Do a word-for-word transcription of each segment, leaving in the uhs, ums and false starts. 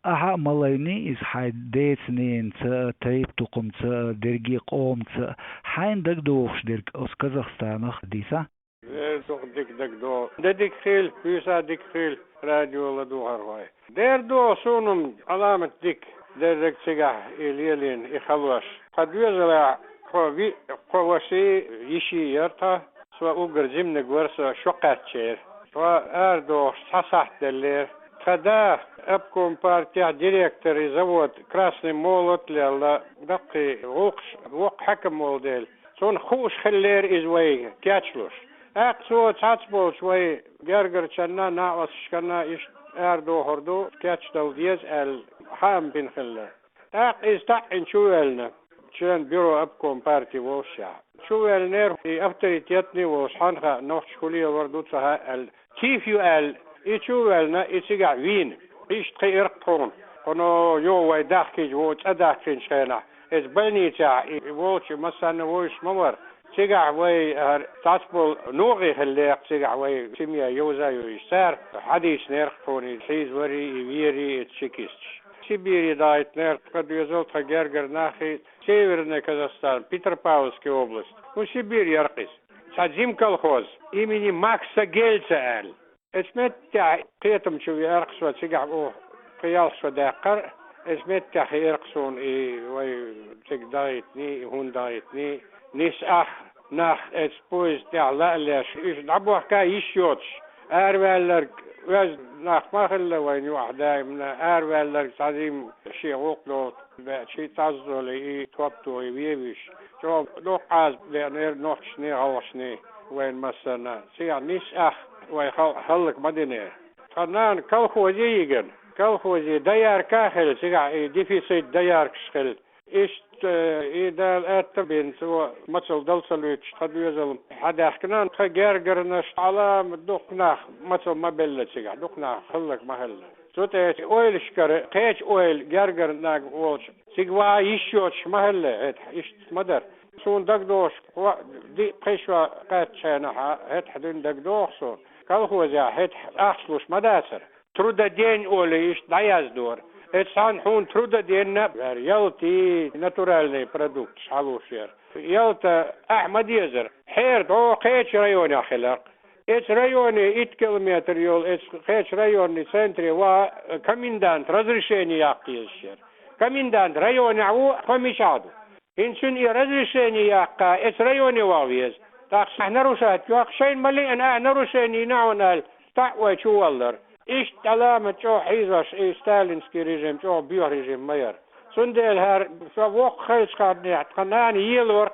Ахьа а ма лайнай иза хьай деца-ненаца а, тайпа-тукхамца а, дерриге къомаца а. Хьайна дагадохуш дерг оцу Казахстанах дийца? Э, дукха дика дагадогӀу. Де дика хила, буьйса дика хила, радио ладогӀархой. Дера догӀу суна-м Ӏаламат дика, дерриг цигахь и лелийна, и халош. Тхан доьзалехь кхо ви-, кхо ваши, йиши яра тхан, со уггар жиманиг вара, со шо кхаьчнера. Тхо арадохуш цхьа сахьт деллера. Тхан да обком партехь директор и завод «Красный молот» лелла, даккхий гӀуллакхаш, воккха хьаькам волу дела. Цунна хууш хиллера иза вайга кечлуш. ТӀаккха цо цхьацца болчу вай гергарчарна, накъосташкарна иштта арадохур ду, кечдала деза аьлла, хаам бина хилла. ТӀаккха иза таӀийна чувоьллина, член бюро обком партии волушехь. Чувоьллинера и авторитетный волуш, хьанна хаьа, нохчаша хӀун лелор ду ца хаьа аьлла. Тиф ю аьлла, и чувоьллина, и цигахь вийна. Иштта хиира-кх тхуна. Кхуно йо вай дахкийча, вон цӀа дахкийначу хенахь, иза больницехь и волчу массарна вовзаш ма вара. Цигахь вай хӀара цхьацца болу нохий хилла декъа, цигахь вай семья йовза а йовзуш. Цара хьадийцинера-кх тхуна, и хьийзаварий, и верий, и чекисташ. Сибире дахийтинера тхан доьзал, тхан гергара нахий, Северный Казахстан, Петропавловская область. Ну, Сибирь яра-кх иза. Цхьа жима колхоз, имени Макса Гельца аьлла. Оцу меттехь кхетам чу веара-кх со, цигахь оха кхин ялх шо даьккхира. Оцу меттехь хиира-кх суна и вай цига дахийтиний, и хӀума дахийтиний. Нисса ах нах оцу поезда тӀехь лаа а леш, уьш дӀабохка йиш йоцуш, араваьлларг, оьзда нах ма хилла вайна юкъахь даимна, араваьлларг цхьа жимма шен гӀуллакх долу баьччи, цхьацца долу и топ тохий вевзаш. ЧӀогӀа доккха Ӏазап деанера нохчашний, гӀалгӀашний вайна массарна. Цигахь нисса ах вай халкъ хӀаллак ма динера. Тхан нана колхозе йигина. Колхозе доярка а хилла, цигахь и дефицит дояркаш хилла. Иштта, э, и Дала аьтта а бина, цо мацалла дала ца луьйтуш, тхан доьзал хьадаьхкина, тхан гергарнаш Ӏаламат дукха нах мацалла ма белла цигахь, дукха нах хӀаллак ма хилла. Цу тӀе оцу ойлашкара кхечу ойла гергара наг волчу, цига ваха йиш йоцуш ма хилла, хӀета иштта ма дара. Суна дагадогӀуш, кхо-, диъ-пхи шо кхаьччу хенахь, хӀетахь дуьйна дагадогӀу суна, колхозехь хӀетахь ахча луш ма дацара. Трудодень олий иштта дӀаяздора. Оцу цхьана хьуна трудодень а яра, ялтий, натуральный продукташ хьалуш яра. Ялта ахь ма дезара. Хьера дӀо кхечу районехь хиларх. Эцу районе итт километр йолу, эцу кхечу районный центре ван комендант разрешение яккха езаш яра. Комендант районехь ву, тхо мичахь ду? ХӀинца цуьнан и разрешение яккха, эцу районе ван веза. ТӀаккха ахь нарушать йоккху, шайна ма лиъна ахь нарушение йина хьуна аьлла, стаг вай чу валлара. Иштта Ӏаламат чӀогӀа хьийзош и сталинский режим, чӀогӀа боьха режим ма яра. Цундела хӀара со воккха хилчахьана тхан нана елорх,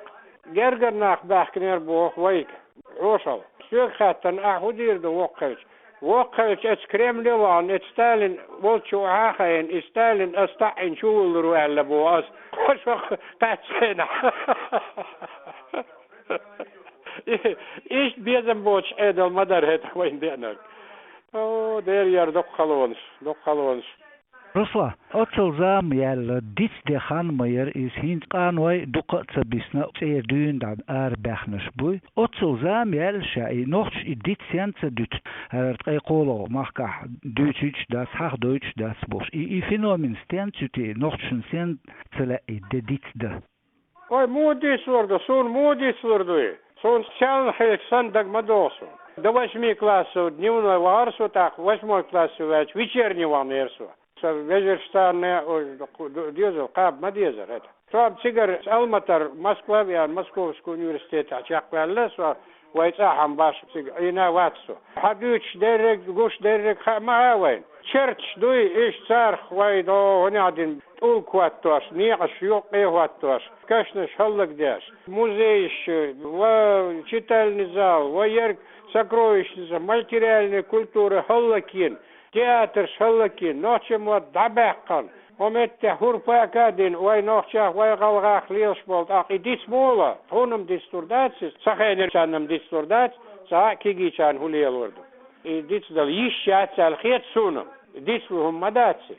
гергара нах баьхкинера боху вайга. Хьошалла. Соьга хаьттина, ахь хӀун дийр ду воккха хилча? Воккха хилча, эцу Кремле вахана, эцу Сталин волчу охьа а хайна, и Сталин ас таӀийна чувуллур ву аьлла боху ас. Кхо шо кхаьччу хенахь. И-, иштта безам боцуш Ӏедал ма дара хӀетахь вайна деанарг. О, дера яра дукха халонаш, дукха халонаш. Руслан, оццул зама яьлла, диц де хан ма яра иза, хӀинца къаной дукха а ца бисна, цӀера дуьйна дӀа арабаьхнарш буй. Оццул зама яьлла ша и нохчаша и диц сенна ца дуьту, хӀара ткъе кхоалгӀа махкахь дуьйцуьйтуш дац, хьахдойтуш дац бохуш. И, и феномен стенца ю те, нохчашна сенна ца лаьа и де диц дан? Ой, муха дицлур ду, суна муха дицлур ду и? Суна сенна хилча санна дага ма догӀу суна. До восьми классов дневной вахара со, тӀаккха восьмой классе ваьлча вечерний вахнера со. Сан вежаршна, ой, ду-, ду-, доьзал кхаба ма дезара хӀета. Со цигара Алматара Москва веана, Московский университетехь чекхваьлла со, вай цӀахь ам баш цига Ӏийна вац со. Хьан дуьйцуш дерриг, гуш дерриг хаа ма хаьа вайна. Черташ дуй, иштта царах вай догӀу хӀунехь дина тӀулг хӀоттош, некъаш юккъе хӀоттош, кешнаш хӀаллакдеш, музейш, ва читальный зал, ва ерг сокровищница материальной культуры хӀаллакйина, театрш хӀаллакйина, нохчийн мотт дӀабаьккхина, хӀокху меттехь хӀурпа а дина, вай нохчех, вай гӀалгӀех лелаш болу, тӀаккха и диц муха ло? Тхуна-м дицлур дац иза, сан хенарчарна-м дицлур дац, цхьа а кегийчарна хӀун лелор ду? И дицдала йиш яц аьлла хета суна-м, дицлур хӀума ма дац и.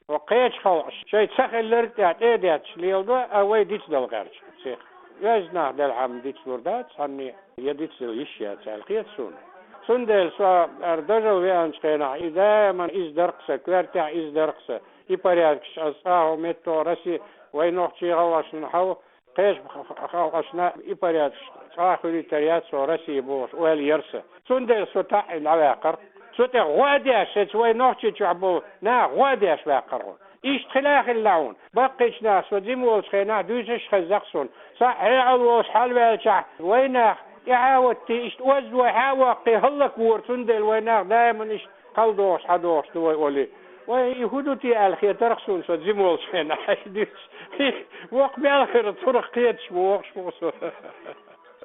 Хьо кхечу халкъаша шайн ца хилларг тӀехь тӀе а детташ леладо, а вай дицдала гӀерташ цех. Оьзда нах делхьама дицлур дац цхьанне, я дицдала йиш яц аьлла хета суна. Цундела со ара дажал веанчу хенахь, и даиман иза дара-кх сан, коьртехь иза дара-кх сан. И порядкаш аз цӀахьо метто Россия вай нохчий гӀалгӀашна хьал, кхеча халкъашна и порядкаш цӀа хуьлийтар яц со Россия бохуш, ойла яр са. Цундела со таӀийна дӀаваьккхар. Цу тӀехь гӀо а деш, эца вай нохчий чохь болу нах гӀо а деш ваьккхар хьо. Иштта хила а хилла хьуна. Баккхийчу наха со жима волчу хенахь дуьйцуш хезза-кх суна. Цхьаъ хьекъал волуш хьалаваьлчахь, вай нах тӀаьхьа а ватти, иштта оззо хьа а ваккхий, хӀаллаквора, цундела вай нах даиман иштта кхалдохуш, хьадохуш ду вай олий. Вай и хӀун ду те аьлла хетарх суна со жима волчу хенахь, хьайша дуьйцуш. Воккха мел хир, цунах кхеташ бу, воккхуш бу со.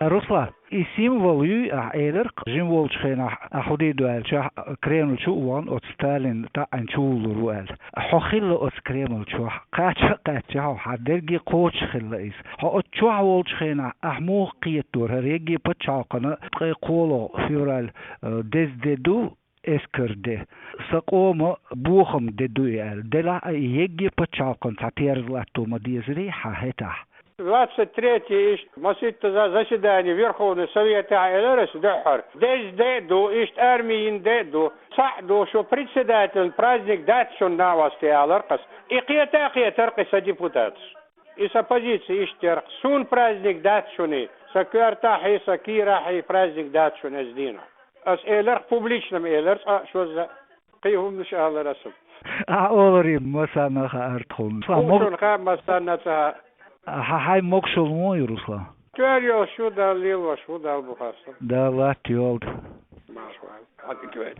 Руслан, и символ юй ахь эларх, жима волчу хенахь, ахь хӀун дийр ду аьлча, Кремль чу а вахана, оцу Сталин таӀийна чу вуллур ву аьлла. Хьо хилла оцу Кремль чохь, кхача а кхаьчча хьо, хьан дерриге кхочуш хилла иза. Хьо оцу чохь волчу хенахь, ахь муха кхетадора, хӀара ерриге пачхьалкхана ткъе кхоалгӀа февраль, э, деза де ду, эскар де. Сан къоман бохам де ду и аьлла. Делахь а и ерриге пачхьалкхана цхьа терза латто ма дезарий хьан хӀетахь. Двадцать третье иштта масийтта за-, заседание Верховный Советехь элира аса дуьххьара. Деза де а ду, иштта арми йина де а ду. Цхьаъ ду, шу председателан праздник дац шуна, накъостий, аларх аса. И кхета а кхетарх и сан депутаташ. И сан позиция иштта ярх. Суна праздник дац шуна и. Сан коьртахь а, сан кийрахь а праздник дац шуна эза дийнахь. Ас эларх публично-м элар, цкъа а шозза а. Кхин хӀуманаш алар аса. Ахь оларе массарна а хаар тхуна. Руслан, мог- Шуна хаьа массарна а ца хаьа. Ахьа хьайн могушалла муха ю, Руслан? Тоьар йолуш ю, Далла лелош ву, Далла бу хастам. Далла латта йолда. Марша ваьлла. Хьан дика ваьлла.